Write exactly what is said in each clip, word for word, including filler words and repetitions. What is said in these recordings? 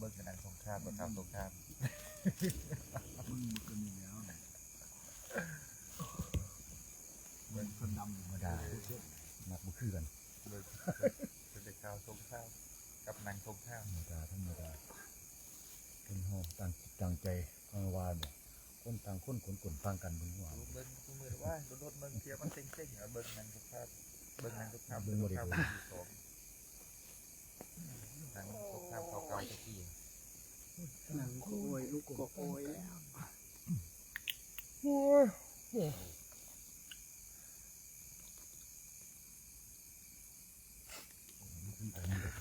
เบิ่งกันหนังสงคราม เบิ่งข่าวสงคราม มันก็มีแล้วนะ เบิ่งคนดำธรรมดา นักบ่คือกัน เบิ่ง เบิ่งแต่ข่าวสงคราม กับหนังสงคราม ธรรมดา ธรรมดา คนเฮาตั้งจิตตั้งใจ ฟังว่าบ่ คนต่างคนขนขนฟังกัน เบิ่งว่า เบิ่งซุมื้อว่า รถเมืองเทียบมันเซ็งๆ เอาเบิ่งหนังสงคราม เบิ่งหนังสงคราม เบิ่งบ่ได้ สงครามโลกที่สอง หนังสงครามเก่าๆ ตะกี้ หนังก็โอย ลูกก็โอยแล้ว โอ้ย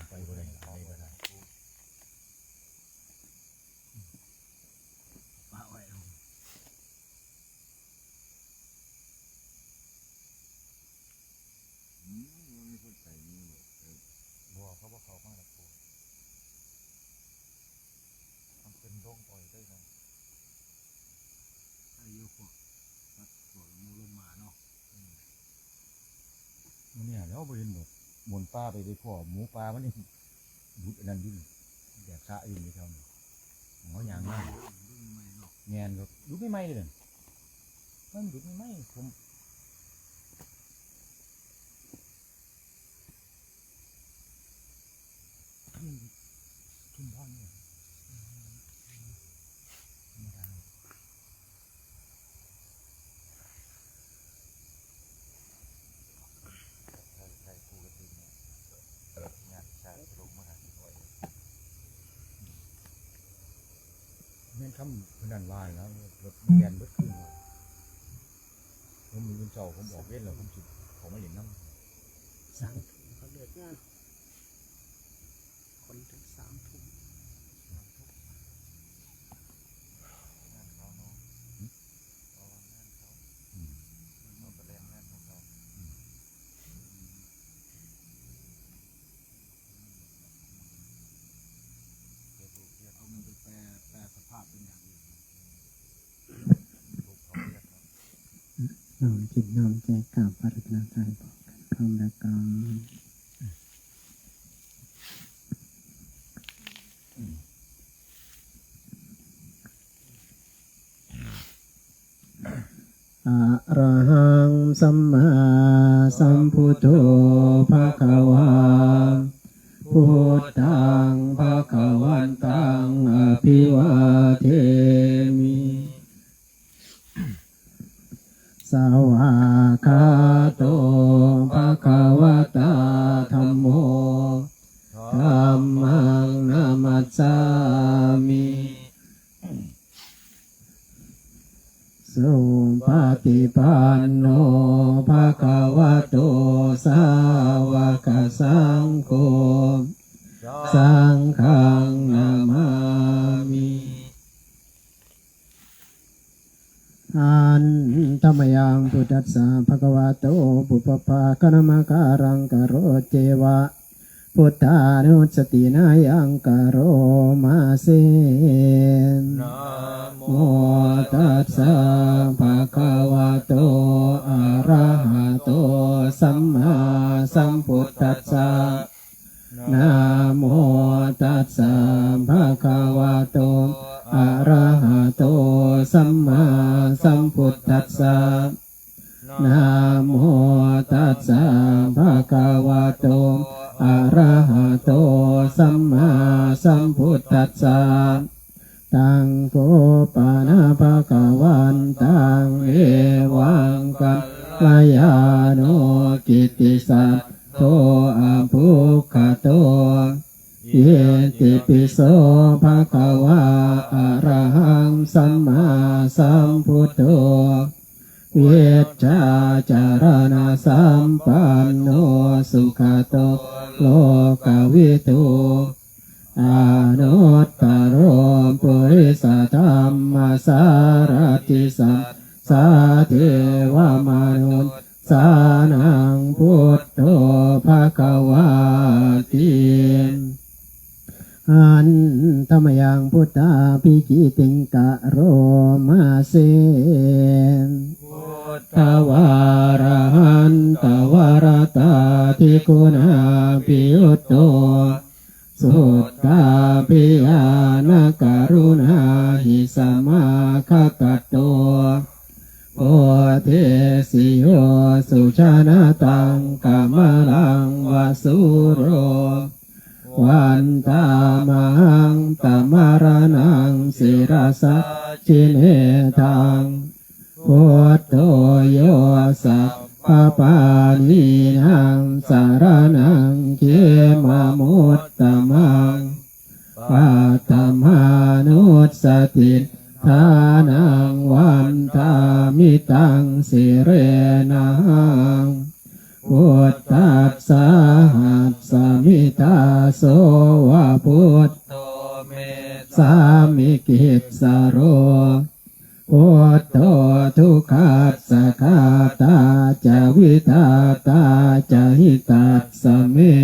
ไปบ่ได้ ไปบ่ได้ ปะไว้ อืม มันมีคนไปนี่หมด เออ บ่ เขาบ่เข้ามาหรอก ปู่ มันเป็นโรงอ้อยได้เนาะ อายุพวก พวกหมูลงมาเนาะ อืม มื้อนี้แล้วบ่เห็นดอก หมุนป่าไป ไปพ้อหมูป่ามันนี่ ดุดอันนั้นอยู่นี่ แดดซะอยู่นี่แถวนี้ หมอย่างมา ดุดใหม่ๆเนาะ แม่นครับ ดุดใหม่ๆเลยนั่น มันดุดใหม่ๆ ผม ทุ่มพอนี่ ธรรมดา ใช่ ใช่ ครูกระตินเนี่ย งานชาติลงมาหาที่หน่วย แม่นคำเพิ่นนั่นว่าแล้ว รถแล่นเบิดคืนว่า ผมมื้ออื่นเช้าผมออกเวรแล้ว ผมสิเข้ามาเล่นนำ สามทุ่มเขาเลิกงาน คนถึงสามทุ่ม งานเขาเนาะ อืม เขาว่างานเขา อืม เขาก็แล่นงานของเขา อืม เดี๋ยวถูกเรียก เอามันไปแปล แปลสภาพเป็นอย่างอื่น ถูกเขาเรียกครับ น้อมจิตน้อมใจกราบพระรัตนตรัยพร้อมกัน พร้อมแล้วก็ อะระหังสัมมาสัมพุทโธภะคะวา พุทธังภะคะวันตังอะภิวาเทมิ สวากขาโตภะคะวะตาธัมโม ธัมมังนะมัสสามิ สุปฏิปันโนภะคะวะโต สาวกสังโฆ สังฆังนะมามิ Handa mayaṃ buddhassa bhagavato pubbabhāganamakāraṃ karoceva buddhānussatinayaṃ karoma se. Namo tassa bhagavato arahato sammāsambuddhassa. Namo tassa bhagavato arahato sammāsambuddhassa. Namo tassa bhagavato arahato sammāsambuddhassa. Taṃ kho pana bhagavantaṃ evaṃ kalyāṇo kittisaddo abbhuggato. Itipi so bhagavā arahaṃ sammāsambuddho vijjācaraṇasampanno sugato lokavidū anuttaro purisadammasārathi satthā devamanussānaṃ buddho bhagavāti. Handa mayaṃ buddhābhigītiṃ karoma se. Buddhavārahantavaratādiguṇābhiyutto Suddhābhiñāṇakaruṇāhi samāgatatto bodhesi yo sujanataṃ kamalaṃ va sūro vandāmahaṃ tamaraṇaṃ sirasā jinendaṃ. Buddho yo sabbapāṇīnaṃ saraṇaṃ khemamuttamaṃ paṭhamānussatiṭṭhānaṃ vandāmi taṃ sirenahaṃ. Buddhassāhasmi dāso va buddho me sāmikissaro. Buddho dukkhassa ghātā ca vidhātā ca hitassa me.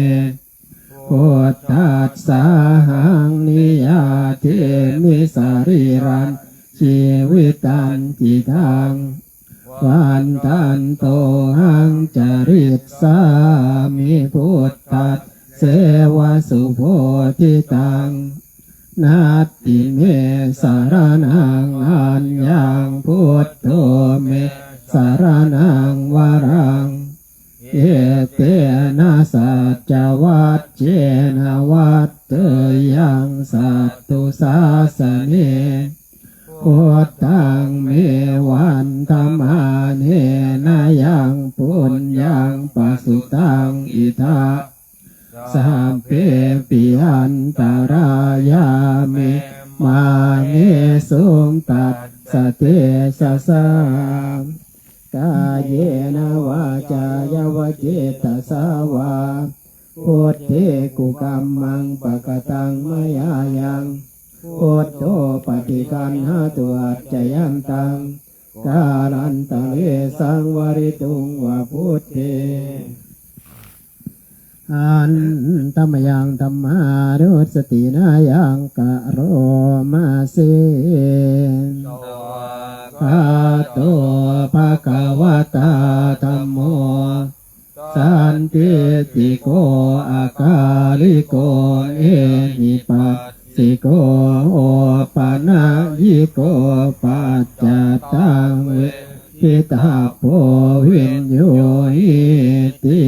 Buddhassāhaṃ niyyādemi sarīrañjīvitañcidaṃ. Vandantohaṃ carissāmi buddhasseva subodhitaṃ. Natthi me saraṇaṃ aññaṃ buddho me saraṇaṃ varaṃ. Etena saccavajjena vaḍḍheyyaṃ satthu sāsane. Buddhaṃ me vandamānena yaṃ puññaṃ pasutaṃ idha sabbepi antarāyā me māhesuṃ tassa tejasā. Kāyena vācāya va cetasā vā buddhe kukammaṃ pakataṃ mayā yaṃ buddho paṭiggaṇhatu accayantaṃ kālantare saṃvarituṃ va buddhe. Handa mayaṃ dhammānussatinayaṃ karoma se. Svākkhāto bhagavatā dhammo sandiṭṭhiko akāliko ehipassiko opanayiko paccattaṃ veditabbo viññūhīti.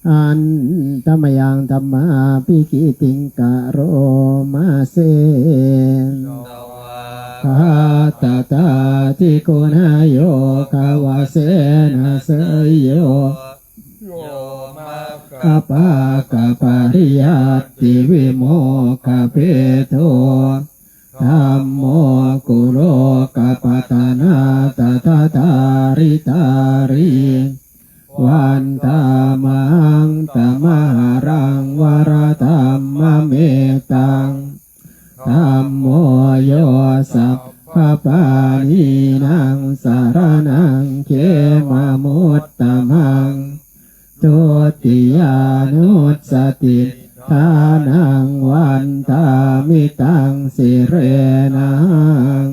Handa mayaṃ dhammābhigītiṃ karoma se. Svākkhātatādiguṇayogavasena seyyo yo maggapākapariyattivimokkhabhedo dhammo kulokapatanā tadadhāriddhārī vandāmahaṃ tamaharaṃ varadhammametaṃ. Dhammo yo sabbapāṇīnaṃ saraṇaṃ khemamuttamaṃ dutiyānussatiṭṭhānaṃ vandāmi taṃ sirenahaṃ.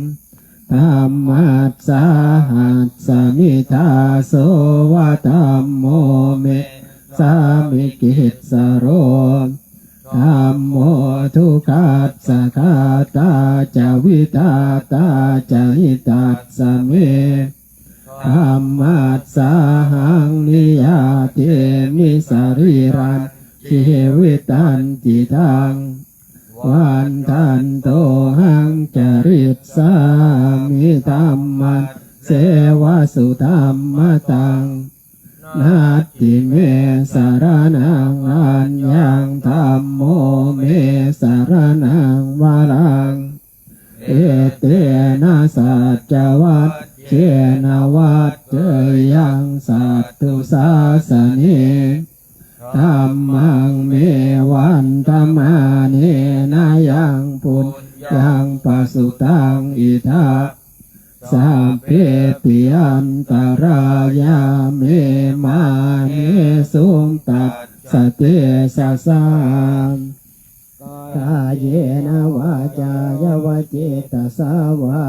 Dhammassāhasmi dāso va dhammo me sāmikissaro. Dhammo dukkhassa ghātā ca vidhātā ca hitassa me. Dhammassāhaṃ niyyādemi sarīrañjīvitañcidaṃ. Vandantohaṃ carissāmi dhammasseva sudhammataṃ. Natthi me saraṇaṃ aññaṃ dhammo me saraṇaṃ varaṃ. Etena saccavajjena vaḍḍheyyaṃ satthu sāsane. Dhammaṃ me vandamānena yaṃ puññaṃ pasutaṃ idha sabbepi antarāyā me māhesuṃ tassa tejasā. Kāyena vācāya va cetasā vā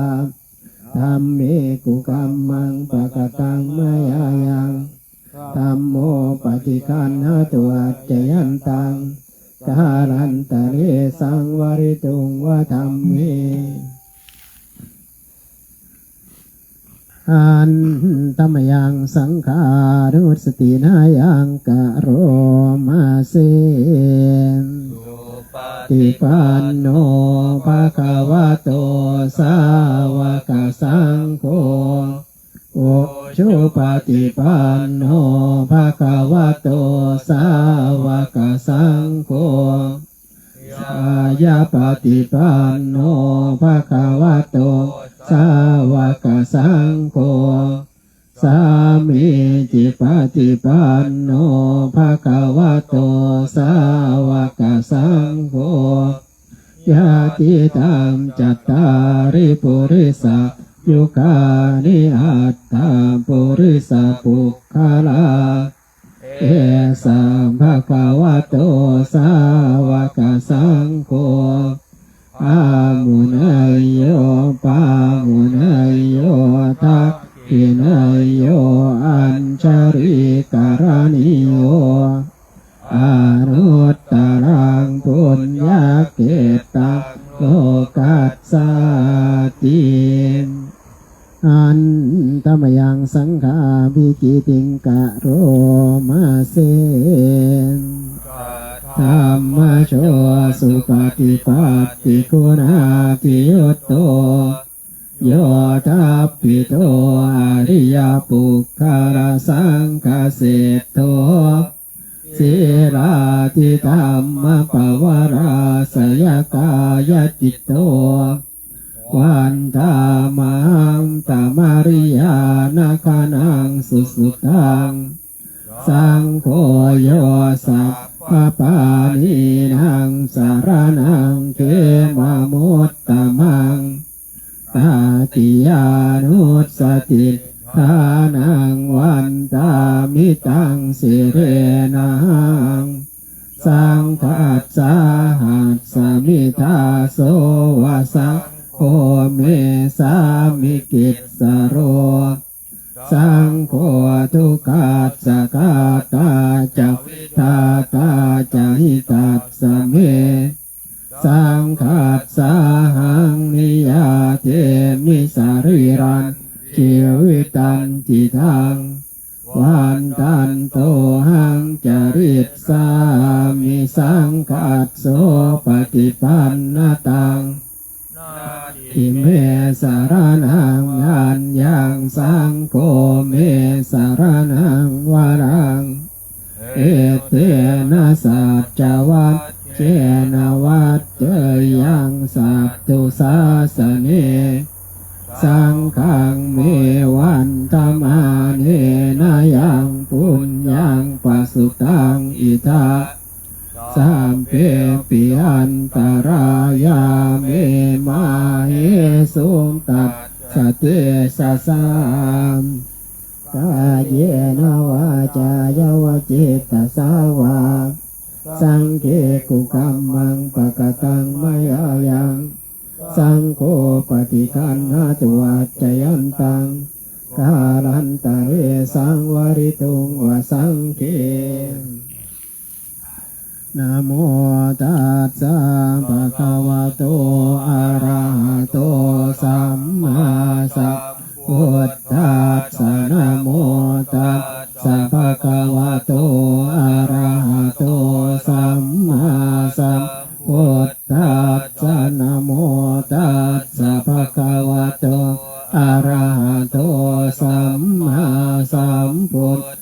dhamme kukammaṃ pakataṃ mayā yaṃ dhammo paṭiggaṇhatu accayantaṃ kālantare saṃvarituṃ va dhamme. Handa mayaṃ saṅghānussatinayaṃ karoma se. Supaṭipanno bhagavato sāvakasaṅgho, ujupaṭipanno bhagavato sāvakasaṅgho, ñāyapaṭipanno bhagavato sāvakasaṅgho, sāmīcipaṭipanno bhagavato sāvakasaṅgho, yadidaṃ cattāri purisayugāni aṭṭha purisapuggalā, esa bhagavato sāvakasaṅgho, āhuneyyo pāhuneyyo dakkhiṇeyyo añjalikaraṇīyo, anuttaraṃ puññakkhettaṃ lokassāti. Handa mayaṃ saṅghābhigītiṃ karoma se. Katammajo supaṭipattiguṇādiyutto, yoṭṭhabbidho ariyapuggalasaṅghaseṭṭho, sīlādidhammapavarāsayakāyacitto, vandāmahaṃ tamariyānagaṇaṃ susuddhaṃ. Saṅgho yo sabbapāṇīnaṃ saraṇaṃ khemamuttamaṃ, tatiyānussatiṭṭhānaṃ vandāmi taṃ sirenahaṃ. Saṅghassāhasmi dāso va saṅgho me sāmikissaro. Saṅgho dukkhassa ghātā ca vidhātā ca hitassa me. Saṅghassāhaṃ niyyādemi sarīrañjīvitañcidaṃ. Vandantohaṃ carissāmi saṅghassopaṭipannataṃ. Natthi me saraṇaṃ aññaṃ, saṅgho me saraṇaṃ varaṃ. Etena saccavajjena vaḍḍheyyaṃ satthu sāsane. Saṅghaṃ me vandamānena yaṃ puññaṃ pasutaṃ idha, sabbepi antarāyā me māhesuṃ tassa tejasā. Kāyena vācāya va cetasā vā, saṅghe kukammaṃ pakataṃ mayā yaṃ, saṅgho paṭiggaṇhatu accayantaṃ, kālantare saṃvarituṃ va saṅghe. Namo tassa bhagavato arahato sammāsambuddhassa. Namo tassa bhagavato arahato sammāsambuddhassa. Namo tassa bhagavato arahato sammāsambuddhassa.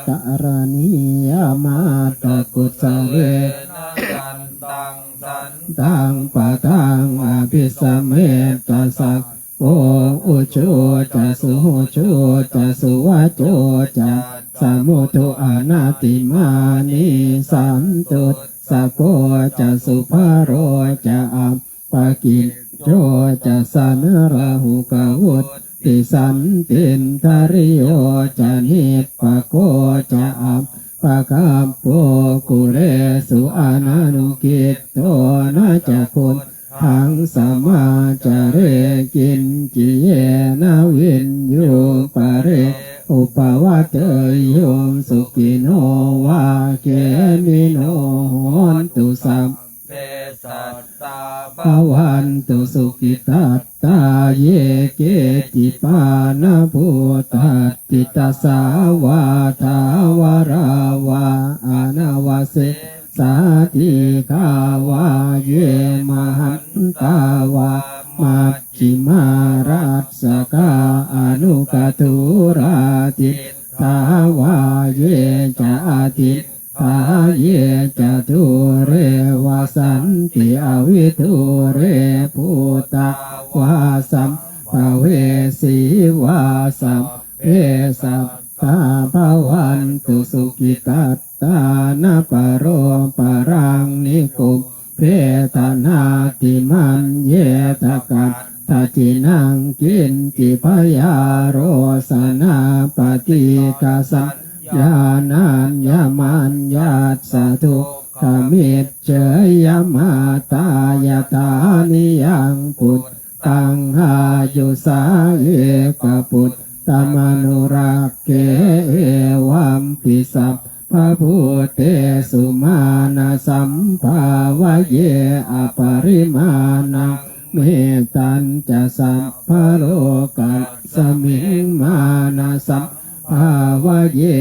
Karaṇīyamatthakusalena santaṃ santaṃ padaṃ abhisamecca sakko ujū ca suhujū ca suvaco cassa mudu anatimānī. Santussako ca subharo ca appakicco ca sallahukavutti santindriyo ca nipako ca appagabbho kulesu ananugiddho. Na ca khuddaṃ samācare kiñci yena viññū pare upavadeyyuṃ, sukhino vā khemino hontu, sabbe sattā bhavantu sukhitattā. Ye keci pāṇabhūtatthi, tasā vā thāvarā vā anavasesā, dīghā vā ye mahantā vā, majjhimā rassakā aṇukathūlā. Diṭṭhā vā ye ca adiṭṭhā, ye ca dūre vasanti avidūre, bhūtā vā sambhavesī vā, sabbe sattā bhavantu sukhitattā. Na paro paraṃ nikum bhethanatthimaññetha, katthaci naṃ kiñci byārosanā paṭīghasaññā, nāññamaññassa dukkhamicceyya. Mātā yathā niyaṃ puttaṃ āyusā ekaputtamanurakkhe, evampi sab babhūtesu mānasambhāvaye aparimāṇaṃ. Mettañca sabbalokasmiṃ mānasambhāvaye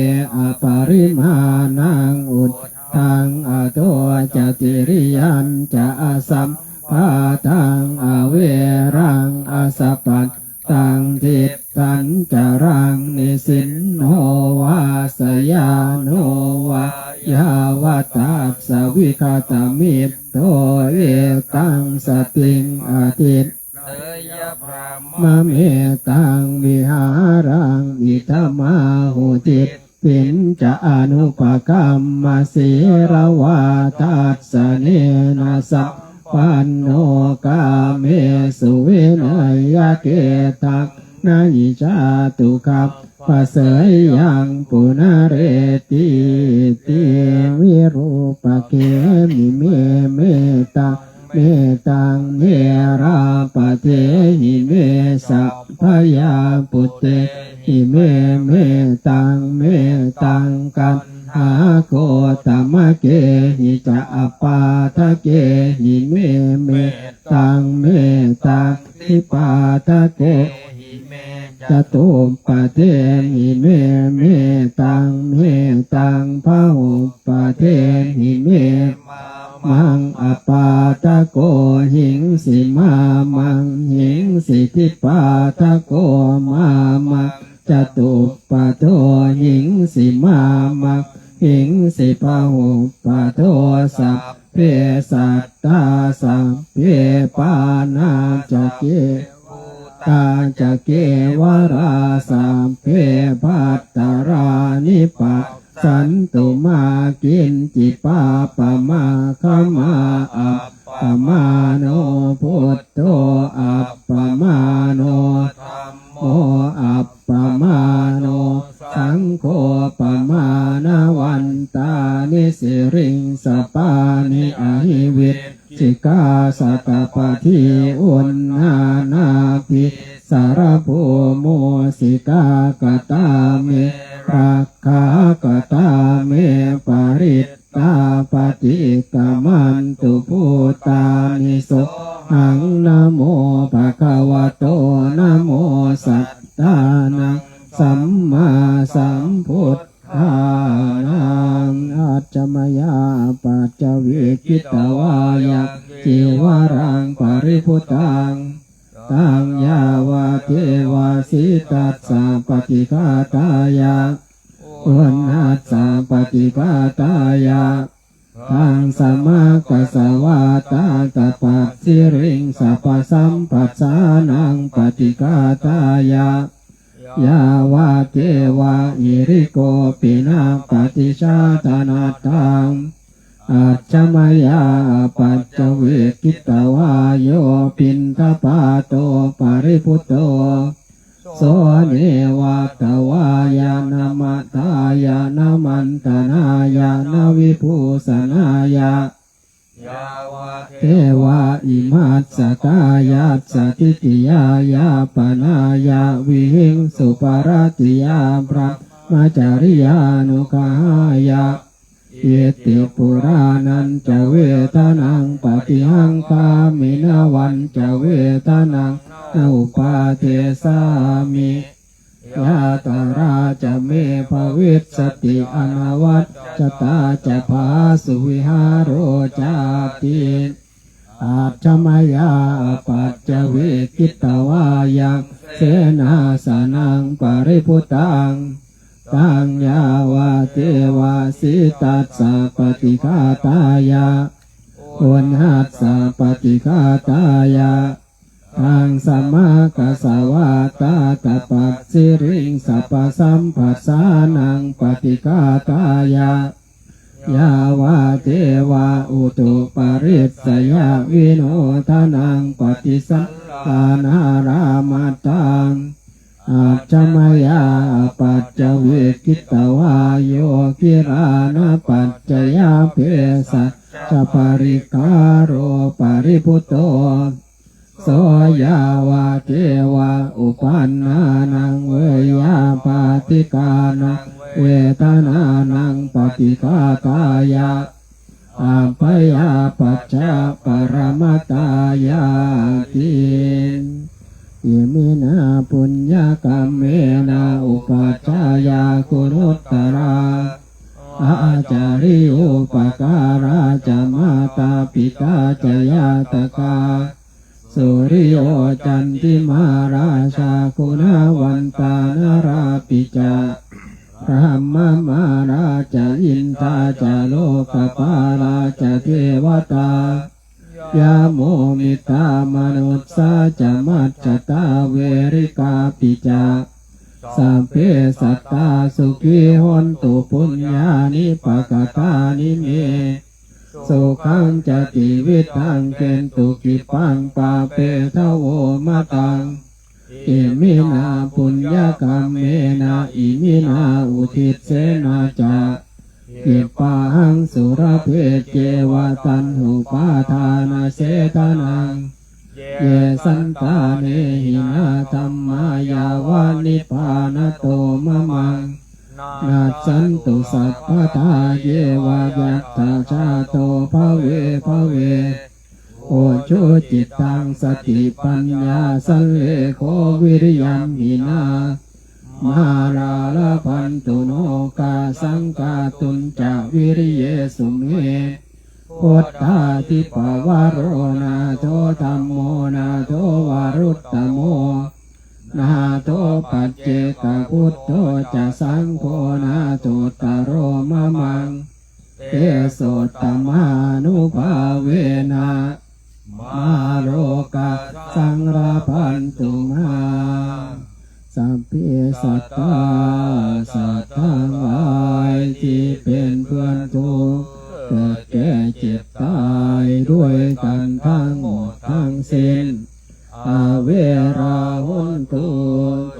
aparimāṇaṃ, uddhaṃ adho ca tiriyañca asambādhaṃ averaṃ asapat taṃ. Tiṭṭhañcaraṃ nisinno vā sayāno vā yāvatassa vigatamiddho, etaṃ satiṃ adhiṭṭheyya brahmametaṃ vihāraṃ idhamāhu. Diṭ ṭhiñca anupagamma sīlavā dassanena sampanno, kāmesu vineyya gedhaṃ na hi jātu gabbhaseyyaṃ punaretīti. Virūpakkhehi me mettaṃ, mettaṃ erāpathehi me sabbayaṃ, puttehi me mettaṃ, mettaṃ kaṇhāgotamakehi ca, apādakehi me mettaṃ, mettaṃ dvipādakehi me catuppadehi me mettaṃ, mettaṃ bahuppadehi me mā maṃ, apādako hingsi mā maṃ, hingsi dvipādako mā maṃ, catuppado hingsi mā maṃ, hingsi bahuppado. Sabbe sattā sabbe pāṇā ca ke bhūtā ca kevalā, sabbe bhadrāni pa ssantu mā kiñci pāpamāgamā. Appamāṇo buddho appamāṇo dhammo appamāṇo saṅgho pamāṇavantāni siriṃsapāni ahi vic cikā satapadī uṇṇānābhī sarabū mūsikā. Katā me rakkhā katā me parittā paṭikkamantu bhūtāni sohaṃ namo bhagavato namo sattannaṃ sammāsambud dhānaṃ. Ajja mayā apaccavekkhitvā yaṃ cīvaraṃ paribhuttaṃ taṃ yāvadeva sītassa paṭighātāya uṇhassa paṭighātāya bhaṃsamakkhassavātātapasiriṃsapasamphassānaṃ paṭighātāya yāvadeva hirikopinapaṭicchādanatthaṃ. Ajja mayā apaccavekkhitvā yo piṇḍapāto paribhutto so neva davāya na madāya na maṇḍanāya na vibhūsanāya yāvadeva imassakāyassa ṭhitiyā yāpanāya vihiṃsuparatiyā brahmacariyānuggahāya. Iti purāṇañca vedanaṃ paṭihaṅkhāmi navañca vedanaṃ na uppādessāmi. Yātrā ca me bhavissati anavajjatā ca phāsuvihāro cāti. Ajja mayā apaccavekkhitvā yaṃ senāsanaṃ paribhuttaṃ taṃ yāvadeva sītassa paṭighātāya uṇhassa paṭighātāya ḍaṃsamakasavātātapasiriṃsapasamphassānaṃ paṭighātāya yāvadeva utuparissayavinodanaṃ paṭisallānārāmatthaṃ. Ajja mayā apaccavekkhitvā yo gilānapaccayabhesajjaparikkhāro paribhutto so yāvadeva uppannānaṃ veyyābādhikānaṃ vedanānaṃ paṭighātāya abyāpajjhaparamatāyāti. Iminā puññakammena upajjhāyā guṇuttarā ācariyūpakārā ca mātā pitā ca ñātakā suriyo candimā rājā guṇavantā narāpi ca brahmamārā ca indā ca lokapālā ca devatā yamo mittā manussā ca majjhattā verikāpi ca. Sabbe sattā sukhī hontu puññāni pakatāni me sukhañca tividhaṃ dentu khippaṃ pāpetha vomataṃ. Iminā puññakammena iminā uddissena ca khippāhaṃ sulabhe ceva taṇhupādānachedanaṃ. Ye santāne hinā dhammā yāva nibbānato mamaṃ nassantu sabbadā yeva yattha jāto bhave bhave. Ujucittaṃ satipaññā sallekho viriyamhinā mārā labhantu nokāsaṃ kātuñca viriyesu me. Buddhādhipavaro nātho dhammo nātho varuttamo nātho paccekabuddho ca saṅgho nāthottaro mamaṃ. Tesottamānubhāvena mārokāsaṃ labhantu mā. Sabbe sattā สัตว์ทั้งหลายที่เป็นเพื่อนทุกข์เกิดแก่เจ็บตายด้วยกันทั้งหมดทั้งสิ้น averā hontu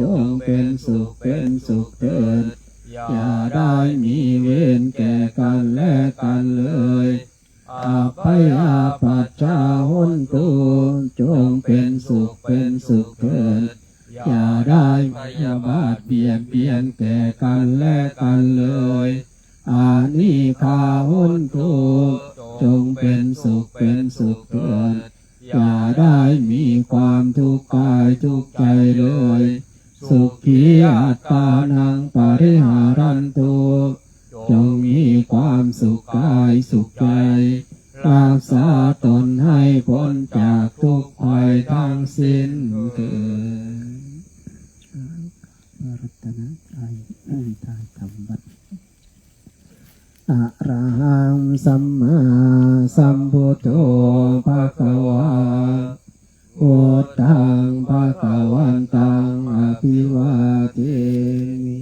จงเป็นสุขเป็นสุขเถิด อย่าได้มีเวรแก่กันและกันเลย abyāpajjhā hontu จงเป็นสุขเป็นสุขเถิด อย่าได้พยาบาทเบียดเบียนแก่กันและกันเลย anīghā hontu จงเป็นสุขเป็นสุขเถิด อย่าได้มีความทุกข์กายทุกข์ใจเลย sukhī attānaṃ pariharantu จงมีความสุขกายสุขใจ รักษาตนให้พ้นจากทุกข์ภัยทั้งสิ้นเถิด พระรัตนตรัย ทายธรรมวัด Arahaṃ sammāsambuddho bhagavā. Buddhaṃ bhagavantaṃ abhivādemi.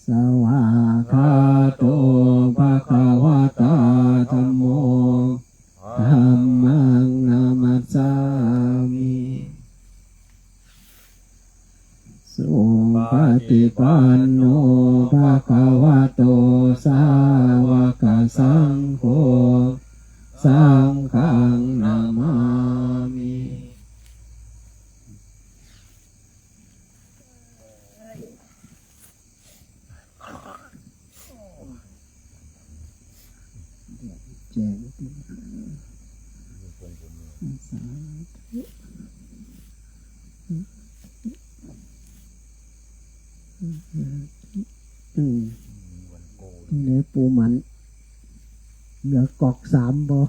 Svākkhāto bhagavatā dhammo. Dhammaṃ namassāmi. Supaṭipanno bhagavato sāvakasā สังโฆ สังฆังนะมามิ แจ้ง สาธุ อืม นี่ปูหมัน เหลือกอกสามบ่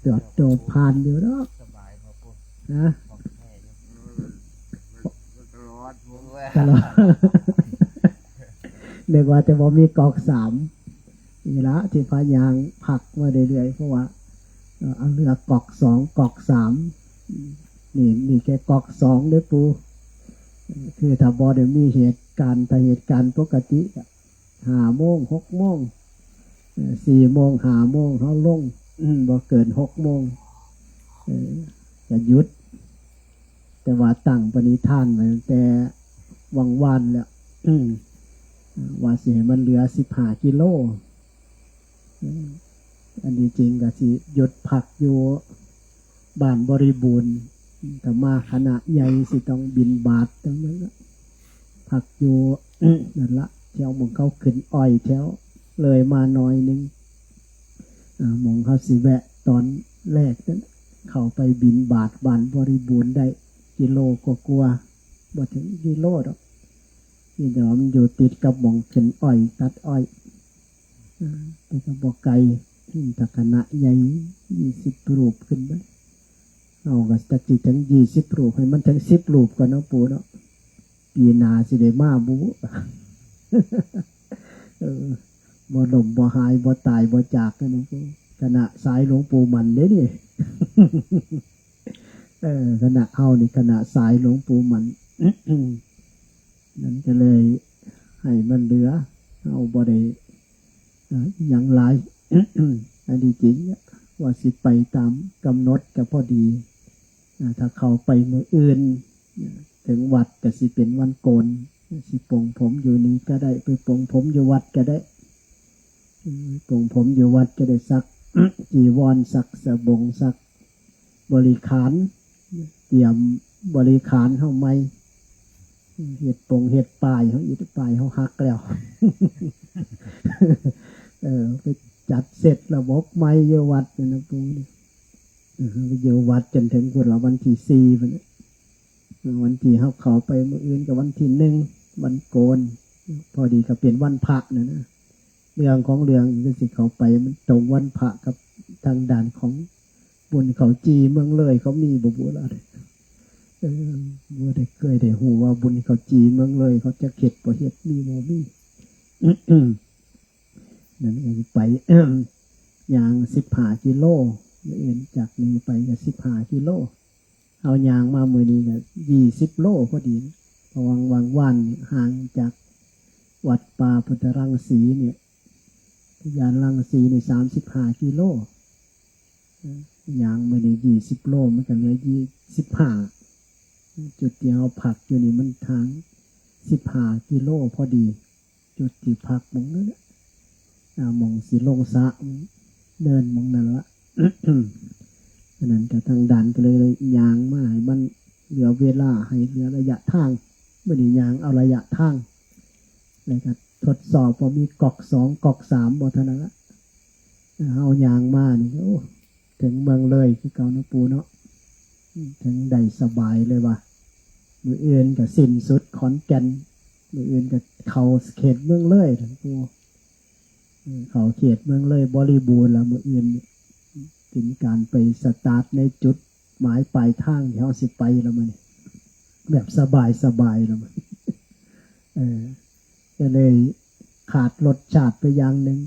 จอดโตผ่านอยู่เนาะ สบายครับผม นะ ของแท้อยู่ ตลอด ตลอด นึกว่าแต่บ่มีกอกสาม นี่ละที่พายางพักมาเรื่อยๆ เพราะว่า เอ่อ เอาเหลือกอกสอง กอกสาม นี่ นี่แค่กอกสองเด้อปู่ คือถ้าบ่ได้มีเหตุการณ์ ถ้าเหตุการณ์ปกติก็ห้าโมง หกโมง เอ่อ สี่โมง ห้าโมง เฮาลง อืม บ่เกินหกโมง เออ ก็หยุด แต่ว่าตั้งปณิธานไว้ตั้งแต่วังวานแล้ว อืม ว่าสิให้มันเหลือสิบห้ากิโล อืม อันนี้จริงก็สิหยุดพักอยู่บ้านบริบูรณ์ ถ้ามาคณะใหญ่สิต้องบิณฑบาตจั่งนั้นละ พักอยู่ นั่นละ แถวหม่องเขาขึ้นอ้อยแถว เลยมาหน่อยหนึ่ง อ่า หม่องเขาสิแวะตอนแรกนั้น เข้าไปบิณฑบาตบ้านบริบูรณ์ได้กิโลกว่าๆ บ่ถึงกิโลดอก นี่เดี๋ยวมันอยู่ติดกับหม่องขึ้นอ้อย ตัดอ้อย อ่า แต่ก็บ่ไกล อืม ถ้าคณะใหญ่ยี่สิบรูปขึ้นไป เอาก็จักสิถึงยี่สิบรูป ให้มันถึงสิบรูปก่อนเนาะปู่เนาะ ปีหน้าสิได้มาบุ เออ บ่ล้มบ่หาย บ่ตายบ่จากนะหลวงปู่ คณะสายหลวงปู่หมันเด้นี่ เออ คณะเฮานี่คณะสายหลวงปู่หมัน นั้นก็เลยให้มันเหลือ เฮาบ่ได้ เอ่อ หยังหลาย อันนี้จริงเนี่ย ว่าสิไปตามกำหนดก็พอดี อ่า ถ้าเข้าไปมื้ออื่น ถึงวัดก็สิเป็นวันโกน สิปลงผมอยู่นี่ก็ได้ ไปปลงผมอยู่วัดก็ได้ อืม ปลงผมอยู่วัดก็ได้ ซัก จีวร ซักสบง ซักบริขาร เตรียมบริขารเฮาใหม่ เฮ็ดปงเฮ็ดป้ายเฮา อิฐป้ายเฮาหักแล้ว เออ ไปจัดเสร็จระบบใหม่อยู่วัดนี่นะปู่นี่ เออ ไปอยู่วัดจนถึงพุ้นละวันที่สี่พุ้นน่ะ วันที่เฮาเข้าไปมื้ออื่นก็วันที่หนึ่ง วันโกน พอดีก็เป็นวันพระน่ะนะ เรื่องของเรื่องก็สิเข้าไปมันตรงวันพระกับทางด้านของบุญเขาจีเมืองเลย เขามีบ่บุญละ เออ บ่ได้เคยได้ฮู้ว่าบุญเขาจีเมืองเลย เขาจะเฮ็ดบ่เฮ็ด มีบ่มี นั่นก็ไป ย่างสิบห้ากิโล มื้ออื่นจากนี้ไปก็สิบห้ากิโล เอาย่างมามื้อนี้ก็ยี่สิบโลพอดี เพราะว่าวังวานนี่ห่างจากวัดป่าพุทธรังสีเนี่ย ยานรังสีนี่สามสิบห้ากิโล ย่างมื้อนี้ยี่สิบโล มันก็เหลือยี่สิบห้า จุดที่เฮาพักอยู่นี่มันทางสิบห้ากิโลพอดี จุดที่พักหม่องนั้นน่ะ อ่า หม่องสิลงสระ เนินหม่องนั่นละ อันนั้นก็ทางด้านก็เลยย่างมาให้มันเหลือเวลา ให้เหลือระยะทาง มื้อนี้ย่างเอาระยะทาง แล้วก็ทดสอบว่ามีก๊อกสอง ก๊อกสามบ่เท่านั้นละ เฮาย่างมานี่ โอ้ ถึงเมืองเลยคือเก่าเนาะปู่เนาะ ถึงได้สบายเลยว่ะ มื้ออื่นก็สิ้นสุดขอนแก่น มื้ออื่นก็เข้าเขตเมืองเลยล่ะปู่ เออ เข้าเขตเมืองเลยบริบูรณ์แล้ว มื้ออื่นเป็นการไปสตาร์ทในจุดหมายปลายทางที่เฮาสิไปแล้วมื้อนี้ แบบสบายๆแล้วมื้อนี้ เออ ก็เลยขาดรสชาติไปอย่างหนึ่ง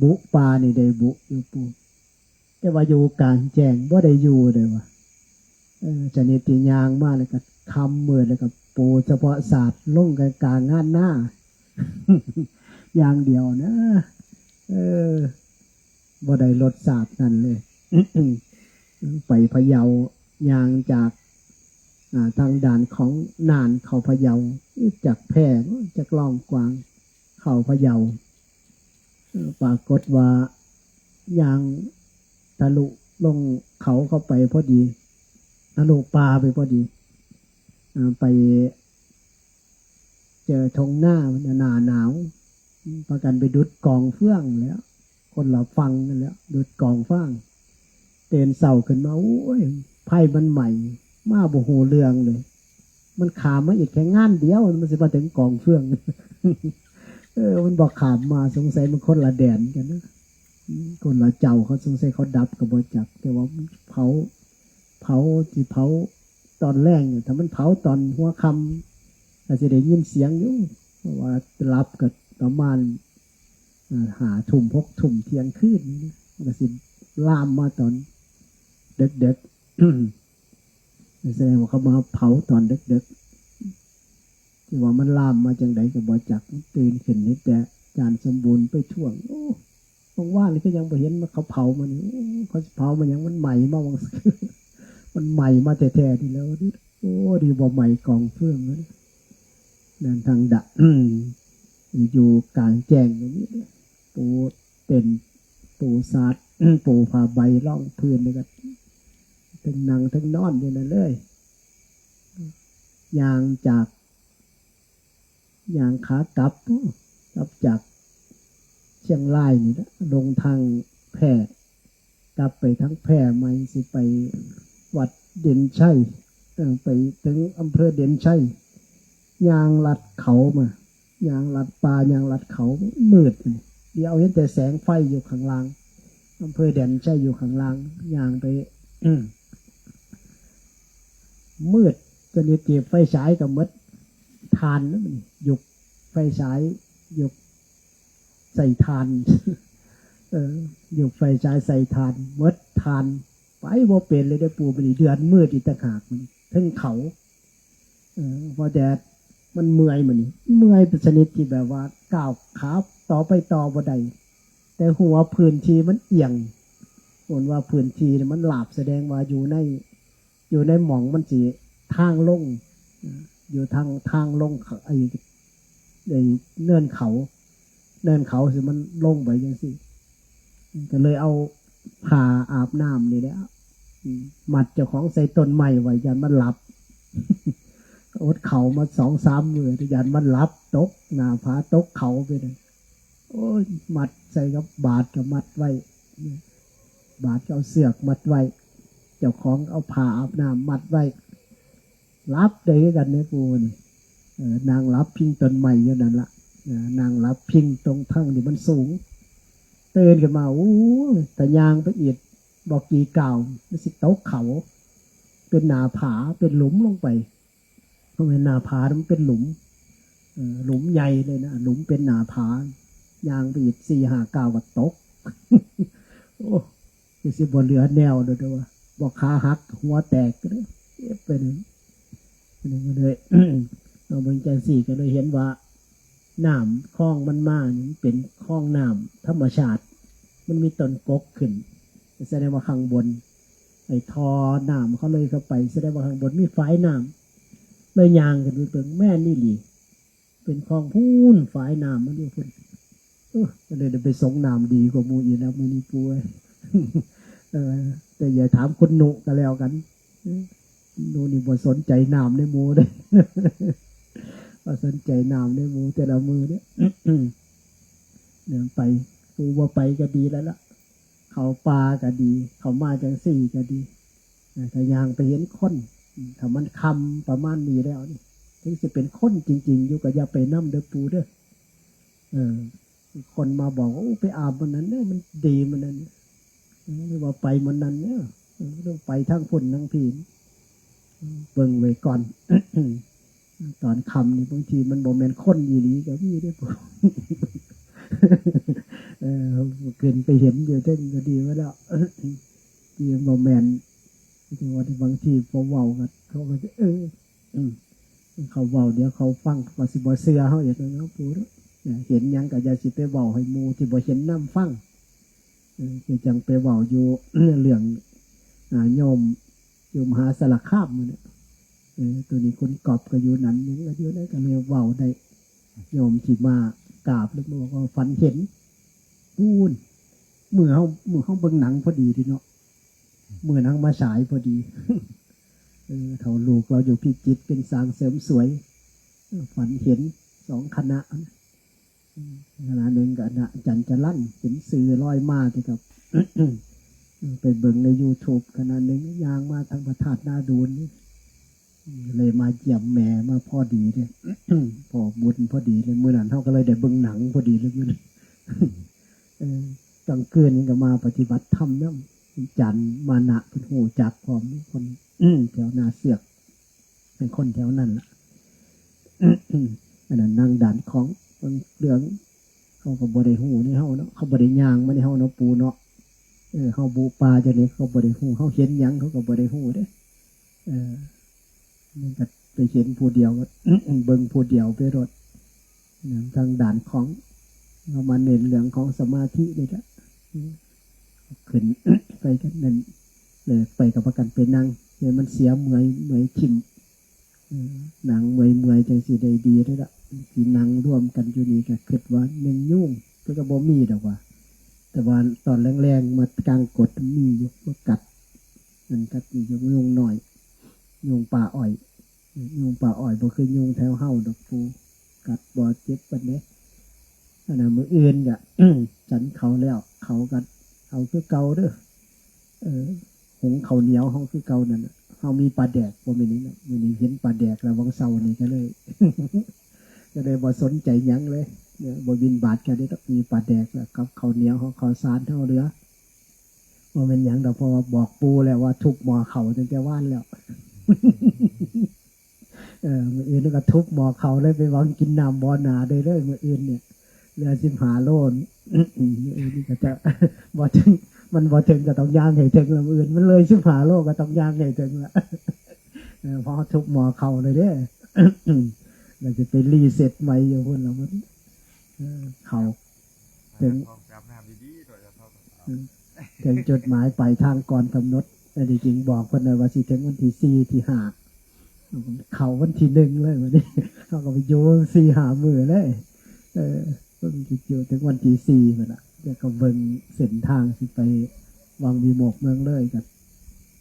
บุป่านี่ได้บุอยู่ปู่ แต่ว่าอยู่กลางแจ้งบ่ได้อยู่เลยว่ะ เออ ชนิดที่ย่างมาแล้วก็ค่ำมืดแล้วก็ปูเฉพาะสาดลงกลางๆงานนา อย่างเดียวนะ เออ บ่ได้รสชาตินั่นเลย ไปพะเยา ย่างจาก อ่า ทางด้านของน่านเข้าพะเยา จากแพร่ จากล่องกวาง เข้าพะเยา ปรากฏว่าย่างทะลุลงเขาเข้าไปพอดี ทะลุป่าไปพอดี เอ่อไปเจอทงหน้ามันหนาหนาว พากันไปดุดกองเฟืองแล้ว คนละฝั่งกันแล้ว ดุดกองฟาง ตื่นเช้าขึ้นมา โอ้ย ไฟมันไหม้ มาบ่ฮู้เรื่องเลย มันข้ามมาอีกแค่งานเดียว มันสิมาถึงกองเฟือง เออ มันบ่ข้ามมา สงสัยมันคนละแดนกันนะ อืม คนละเจ้า เขาสงสัยเขาดับก็บ่จัก แต่ว่าเผา เผา สิเผาตอนแลงเนี่ย ถ้ามันเผาตอนหัวค่ำ ก็สิได้ยินเสียงอยู่ เพราะว่าหลับก็ประมาณ อ่า ห้าทุ่ม หกทุ่ม เที่ยงคืนนี่นะ มันก็สิลามมาตอนเด็กๆ แสดงว่าเขามาเผาตอนเด็กๆ ที่ว่ามันลามมาจังใดก็บ่จัก ตื่นขึ้นนี่แต่อาจารย์สมบูรณ์ไปท่วง โอ้ ว่างๆ นี่ก็ยังบ่เห็นว่าเขาเผามานี่ โอ้ เขาสิเผามาหยัง มันไหม้มาวัง มันไหม้มาแท้ๆ นี่แล้ว โอ้ ดีบ่ไหม้กองเฟืองเลย นั่นทางดะ อยู่กลางแจ้งอย่างนี้ ปูเต็นท์ ปูสาด ปูผ้าใบรองพื้นนี่ก็ ทั้งนั่งทั้งนอนอยู่นั่นเลย ย่างจาก ย่างขากลับ กลับจากเชียงรายนี่นะ ลงทางแพร่ กลับไปทางแพร่ใหม่ สิไปวัดเด่นชัย เอ่อ ไปถึงอำเภอเด่นชัย ย่างลัดเขามา ย่างลัดป่า ย่างลัดเขา มืด เดี๋ยวเห็นแต่แสงไฟอยู่ข้างล่าง อำเภอเด่นชัยอยู่ข้างล่าง ย่างไป อืม มืดสนิท เก็บไฟฉายก็หมด ถ่านนะมัน ยุคไฟฉาย ยุคใส่ถ่าน เออ ยุคไฟฉายใส่ถ่าน หมดถ่าน ไปบ่เป็นเลยเด้อปู่ มันนี่เดือนมืดอีกต่างหาก มันเทิงเขา เออ พอแดดมันเมื่อย มันนี่เมื่อยเป็นชนิดที่แบบว่าก้าวขาต่อไปต่อบ่ได้ แต่หัวพื้นที่มันเอียง คนว่าพื้นที่เนี่ยมันลาบ แสดงว่าอยู่ใน อยู่ในหม่องมันสิทางลง อยู่ทาง ทางลงเขา ไอ้ ไอ้เนินเขา เนินเขาสิมันลงไปจังซี่ ก็เลยเอาผ้าอาบน้ำนี่แหละ อืม มัดเจ้าของใส่ต้นไม้ไว้ ย่านมันหลับ อดข้าวมาสองสามมื้อ ย่านมันหลับ ตกหน้าผา ตกเขาไปเลย โอ้ย มัดใส่กับบาตรก็มัดไว้ บาตรก็เอาเสือกมัดไว้ เจ้าของเอาผ้าอาบน้ำมัดไว้ หลับได้คือกันเนี่ยปู่นี่ เออ นั่งหลับพิงต้นไม้อยู่นั่นละ เออ นั่งหลับพิงตรงทางที่มันสูง ตื่นขึ้นมา โอ้ย แต่ย่างไปอีกบ่กี่ก้าว มันสิตกเขา เป็นหน้าผา เป็นหลุมลงไป เพราะเป็นหน้าผา มันเป็นหลุม เออ หลุมใหญ่เลยนะ หลุมเป็นหน้าผา ย่างไปอีกสี่ห้าก้าวก็ตก โอ้ คือสิบ่เหลือแนวเลยเด้อว่า บ่ขาหัก หัวแตกเลย เจ็บไปเลย อันนี้ก็เลย เอาเบิ่งจังซี่ก็เลยเห็นว่า น้ำคลองมันมานี่มันเป็นคลองน้ำธรรมชาติ มันมีต้นกกขึ้น แสดงว่าข้างบน ไอ้ท่อน้ำเขาเลยเข้าไป แสดงว่าข้างบนมีฝายน้ำ เลยย่างขึ้นไปเบิ่ง แม่นอี่หลี เป็นคลองพูน ฝายน้ำมันอยู่พูน เออ ก็เลยได้ไปสงน้ำดีกว่าหมู่อีกแล้วมื้อนี้ปู่เอ้ย เออ แต่อย่าถามคุณหนุก็แล้วกัน เออ หนุนี่บ่สนใจน้ำในหมู่เด้ บ่สนใจน้ำในหมู่แต่ละมื้อเนี่ย เดินไป ปู่บ่ไปก็ดีแล้วล่ะ เข้าป่าก็ดี เข้ามาจังซี่ก็ดี เออ ถ้าย่างไปเห็นคน อืม ถ้ามันค่ำประมาณนี้แล้วนี่ ถึงสิเป็นคนจริงๆ อยู่ก็อย่าไปนำเด้อปู่เด้อ เออ คนมาบอกว่า โอ้ ไปอาบมันนั้นเด้อ มันดีมันนั้น เออ หรือว่าไปมันนั้นเด้อ เออ ต้องไปทางพุ้นทางพี้ เบิ่งไว้ก่อน ตอนค่ำนี่บางทีมันบ่แม่นคนอีหลีก็มีเด้อปู่ เออ ขึ้นไปเห็นอยู่เทิงก็ดีไว้แล้ว ที่บ่แม่น ที่ว่าบางทีพอเว้ากัน เขาก็จะ เออ อืม เขาเว้า เดี๋ยวเขาฟัง เขาสิบ่เชื่อเฮาอีกแล้วเนาะปู่เนาะ เนี่ย เห็นหยังก็อย่าสิไปเว้าให้หมู่ที่บ่เห็นนำฟัง เออ คือจังไปเว้าอยู่ เรื่อง อ่า โยม อยู่มหาสารคามมื้อนี้ เออ ตัวนี้คุณก๊อฟก็อยู่นั่น หยังก็อยู่นั่น ก็เลยเว้าได้ โยมที่มากราบแล้วบอกว่าฝันเห็น ปูน มื้อเฮามื้อเฮาเบิ่งหนังพอดีเด้เนาะ มื้อหนังมาฉายพอดี เออ เฒ่าลูกเราอยู่พิจิตรเป็นสางเสริมสวย เออ ฝันเห็นสองคณะ อืม คณะหนึ่งก็คณะจันทร์จรัญ เป็นสื่อลอยมาที่กับ ไปเบิ่งใน YouTube คณะหนึ่งย่างมาทางพระธาตุนาดูนนี่ เลยมาเยี่ยมแม่มาพอดีเลย พอบุญพอดีเลย มื้อนั้นเฮาก็เลยได้เบิ่งหนังพอดีเลยมื้อนั้น เออ กลางคืนนี่ก็มาปฏิบัติธรรมนำ อาจารย์มานะเพิ่นฮู้จักพร้อม คน แถวนาเสือก เป็นคนแถวนั้นล่ะ อันนั้นนั่งด่านของเรื่อง เขาก็บ่ได้ฮู้ในเฮาเนาะ เขาบ่ได้ย่างมาในเฮาเนาะ ปู่เนาะ เออ เฮาบุป่าจังได๋เขาบ่ได้ฮู้ เฮาเห็นหยังเขาก็บ่ได้ฮู้เด้ เออ มันก็ไปเห็นผู้เดียว เบิ่งผู้เดียวไปโลด นะ ทางด่านของ เฮามาเน้นเรื่องของสมาธินี่แหละ อืม ขึ้น ไปกันนั่น เลยไปกับพากันไปนั่ง ให้มันเสียเมื่อย เมื่อยทิ่ม เออ นั่งเมื่อยๆ จังสิได้ดีเด้อล่ะ สินั่งรวมกันอยู่นี่ก็คิดว่าแม่นยุง แต่ก็บ่มีดอกว่า แต่ว่าตอนแลงๆ มากางกดมีอยู่ มากัด มันกัดอยู่ ยุงน้อย ยุงป่าอ้อย ยุงป่าอ้อยบ่คือยุงแถวเฮาดอกปู่ กัดบ่เจ็บปานใด อันนั้นมื้ออื่นก็ ฉันข้าวแล้ว ข้าวก็เอาคือเก่าเด้อ เออ หุงข้าวเหนียวเฮาคือเก่านั่นน่ะ เฮามีปลาแดก บ่แม่นนี่นะ มื้อนี้เห็นปลาแดกแล้ว วังเสาร์นี่ก็เลย ก็เลยบ่สนใจหยังเลย เนี่ย บ่บิณฑบาตก็ได้ดอก มีปลาแดกแล้วกับข้าวเหนียวเฮา ข้าวสารเฮาเหลือ บ่แม่นหยังดอก เพราะว่าบอกปู่แล้วว่าทุบหม้อข้าวตั้งแต่วานแล้ว เออ มื้ออื่นก็ทุบหม้อข้าวเลย ไปหวังกินน้ำบ่อหน้าได้เลย มื้ออื่นเนี่ย เหลือสิบห้าโล มื้ออื่นนี่ก็จะ บ่ถึง มันบ่ถึงก็ต้องย่างให้ถึงละ มื้ออื่นมันเลยสิบห้าโลก็ต้องย่างให้ถึงละ เออ เพราะทุบหม้อข้าวเลยเด้ แล้วสิไปรีเซ็ตใหม่อยู่พุ้นละมัน เออ ข้าว ถึง ท้องจำน้ำดีๆ โดยเฉพาะ อืม ถึงจุดหมายปลายทางก่อนกำหนด แต่จริงๆ บอกเพิ่นเลยว่าสิถึงวันที่สี่ ที่ห้า เข้าวันที่หนึ่งเลยวันนี้ เฮาก็ไปอยู่สี่ห้ามื้อเลย เออ เพิ่นสิอยู่ถึงวันที่สี่นั่นล่ะ แล้วก็เบิ่งเส้นทางสิไปวังวิโมกข์เมืองเลยก็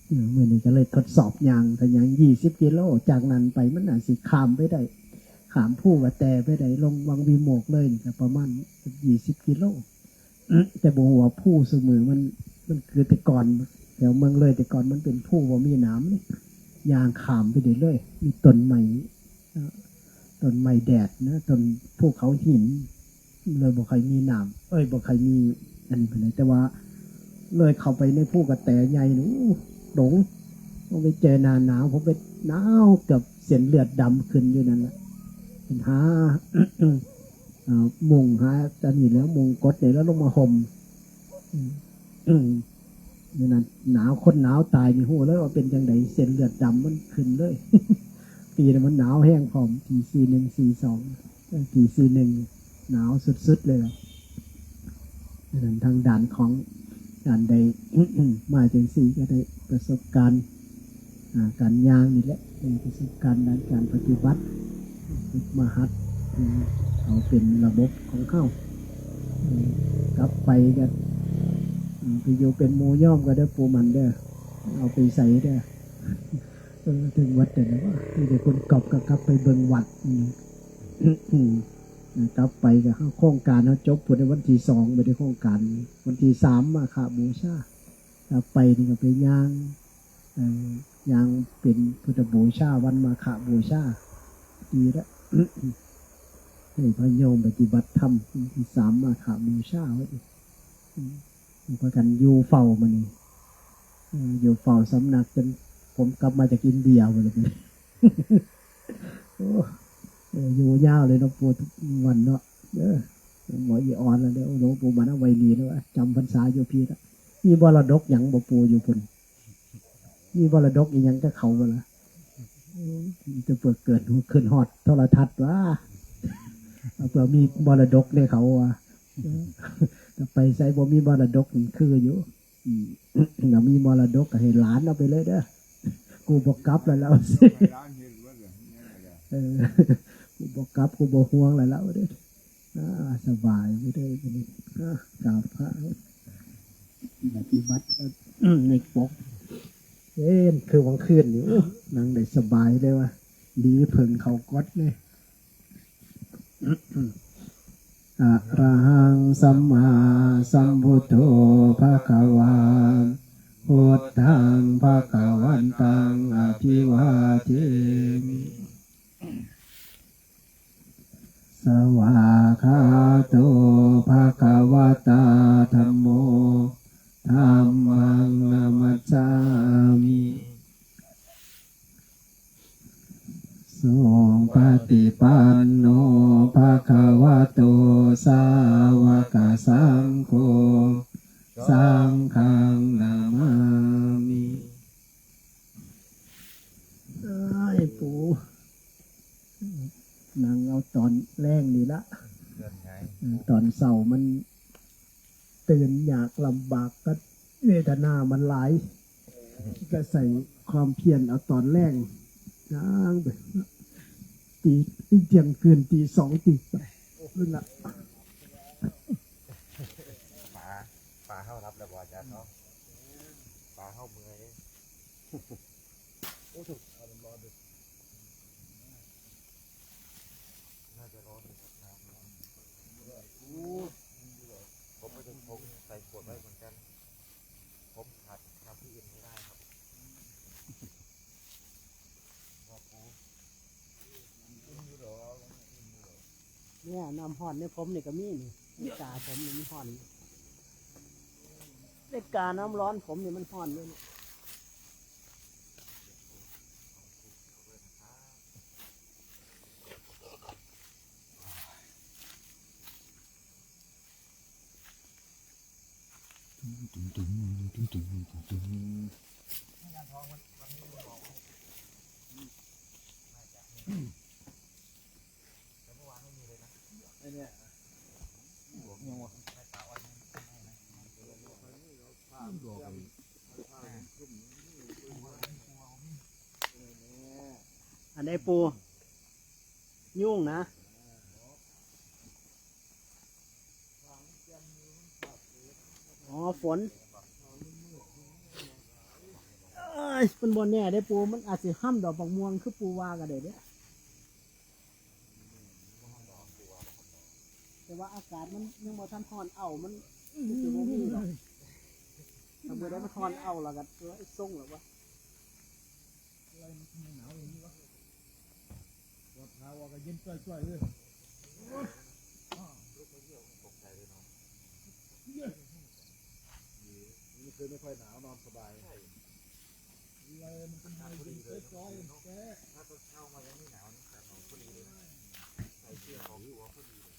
เออ มื้อนี้ก็เลยทดสอบย่าง ถ้าย่างยี่สิบกิโล จากนั้นไปมันอาจสิข้ามไปได้ ข้ามภูกระแตไปได้ ลงวังวิโมกข์เลยนี่ก็ประมาณยี่สิบกิโล แต่บ่ฮู้ว่าภูซุมื้อมัน มันคือแต่ก่อน แถวเมืองเลยแต่ก่อนมันเป็นภูบ่มีน้ำนี่ ย่างข้ามไปได้เลย มีต้นไม้ เอ่อ ต้นไม้แดดนะ ต้นภูเขาหิน เลยบ่ค่อยมีน้ำ เอ้ย บ่ค่อยมีอันนี้ปานใด แต่ว่าเลยเข้าไปในภูกระแตใหญ่นี่ โอ้ หลง ผมไปเจอหน้าหนาว ผมไปหนาวเกือบเส้นเลือดดำขึ้นอยู่นั่นแหละ หา เอ่อ มุ้งหาอันนี้แล้ว มุ้งกดนี่แล้วลงมาห่ม อืม อืม นี่นั่น หนาว คนหนาวตายนี่ฮู้เลยว่าเป็นจั่งใด เส้นเลือดดำมันขึ้นเลย ปีนั้นมันหนาวแฮงพร้อม ปีสี่หนึ่ง สี่สอง เออ ปีสี่หนึ่ง หนาวสุดๆเลยล่ะ อันนั้นทางด้านของการได้ มาจั่งซี้ก็ได้ประสบการณ์ อ่า การย่างนี่แหละ ได้ประสบการณ์ด้านการปฏิบัติ ฝึกมาหัด อืม เอาเป็นระบบของเฮา อืม กลับไปก็ อืม ไปอยู่เป็นหมู่โยมก็เด้อ ปู่หมั่นเด้อ เอาไปใส่เด้อ เออ ถึงวัดแต่ละว่า มีแต่คนกลับก็กลับไปเบิ่งวัด อืม อืม กลับไปก็เฮาโครงการเฮาจบพุ้นในวันที่สอง บ่ได้โครงการ วันที่สามมาฆบูชา กลับไปนี่ก็ไปย่าง เอ่อ ย่างเป็นพุทธบูชา วันมาฆบูชา ดีละ ให้พระโยมปฏิบัติธรรม วันที่สามมาฆบูชาไว้ อืม พากันอยู่เฝ้ามื้อนี้ เออ อยู่เฝ้าสำนักจนผมกลับมาจากอินเดียหมดเลย โอ้ เออ อยู่ยาวเลยเนาะปู่ ทุกวันเนาะ เออ หมออีออนแล้วเนี่ย โอ้ หลวงปู่มานะไวรีแล้วอะ จำพรรษาอยู่พี้ละ มีมรดกหยังบ่ปู่อยู่พุ้น มีมรดกอีหยังกับเขาบ่ล่ะ อืม มีแต่เปิดเกิดขึ้นฮอดโทรทัศน์ว่า เผื่อมีมรดกเลยเขาว่า เออ แต่ไปไสบ่มีมรดกนี่คืออยู่ อืม ถ้ามีมรดกก็ให้หลานเอาไปเลยเด้อ กูบ่กลับแล้ว แล้ว เออ กูบ่กลับ กูบ่ห่วงแล้ว แล้วเด้อ อ่า สบายอยู่ได้บัดนี้ อ่ากราบพระปฏิบัติในปก เอ้ย คือวังคืนนี่ โอ้ นั่งได้สบายเลยว่ะ ดีเพิ่งเขากดเลย อะระหังสัมมาสัมพุทโธภะคะวา พุทธังภะคะวันตังอะภิวาเทมิ สวากขาโตภะคะวะตาธัมโม ธัมมังนะมัสสามิ สุปฏิปันโนภะคะวะโตสาวกสังโฆ สังฆังนะมามิ เอ้ย ปู่ นั่งเอาตอนแลงนี่ละ เออ ตอนเช้ามันตื่นยากลำบาก ก็เวทนามันหลาย ก็ใส่ความเพียรเอาตอนแลง ย่างไป ตี เที่ยงคืน ตีสอง ตีสาม ขึ้นละ ป๋า ป๋าเฮาหลับแล้วบ่อาจารย์เนาะ ป๋าเฮาเมื่อย โอ้ ถูก น่าจะร้อนอยู่ครับ น้ำร้อน โอ้ ผมก็จะพกใส่ขวดไว้เหมือนกัน ผมขาดน้ำที่อื่นไม่ได้ครับ เนี่ย น้ำฮ้อนในผมนี่ก็มีนี่ ในกาผมนี่มันฮ้อน ในกาน้ำร้อนผมนี่มันฮ้อนเลยนี่ อันไหนปู่ ยุ่งนะ อ๋อ ฝน เอ้ย มันบ่แน่เด้ปู่ มันอาจสิห้ำดอกบักม่วงคือปู่ว่าก็ได้เด้ แต่ว่าอากาศมันยังบ่ทันฮ้อนเอา มัน มันสิบ่มีดอก ถ้าเมื่อใดมันฮ้อนเอาแล้วก็ เออ ไอ้ส่งแล้ววะ อะไรมันทำไมหนาวอย่างนี้วะ ปวดขาว่าก็เย็นจ้อยๆเลย ลุกมาเยี่ยวตกใจเลยเนาะ เมื่อคืนไม่ค่อยหนาว นอนสบาย ใช่ อะไรมันเป็นไฮเย็นจ้อยๆ แก ถ้าตอนเช้ามายังไม่หนาวนะ แต่ของพอดีเลยนะ ใส่เสื้อของหัวพอดีเลย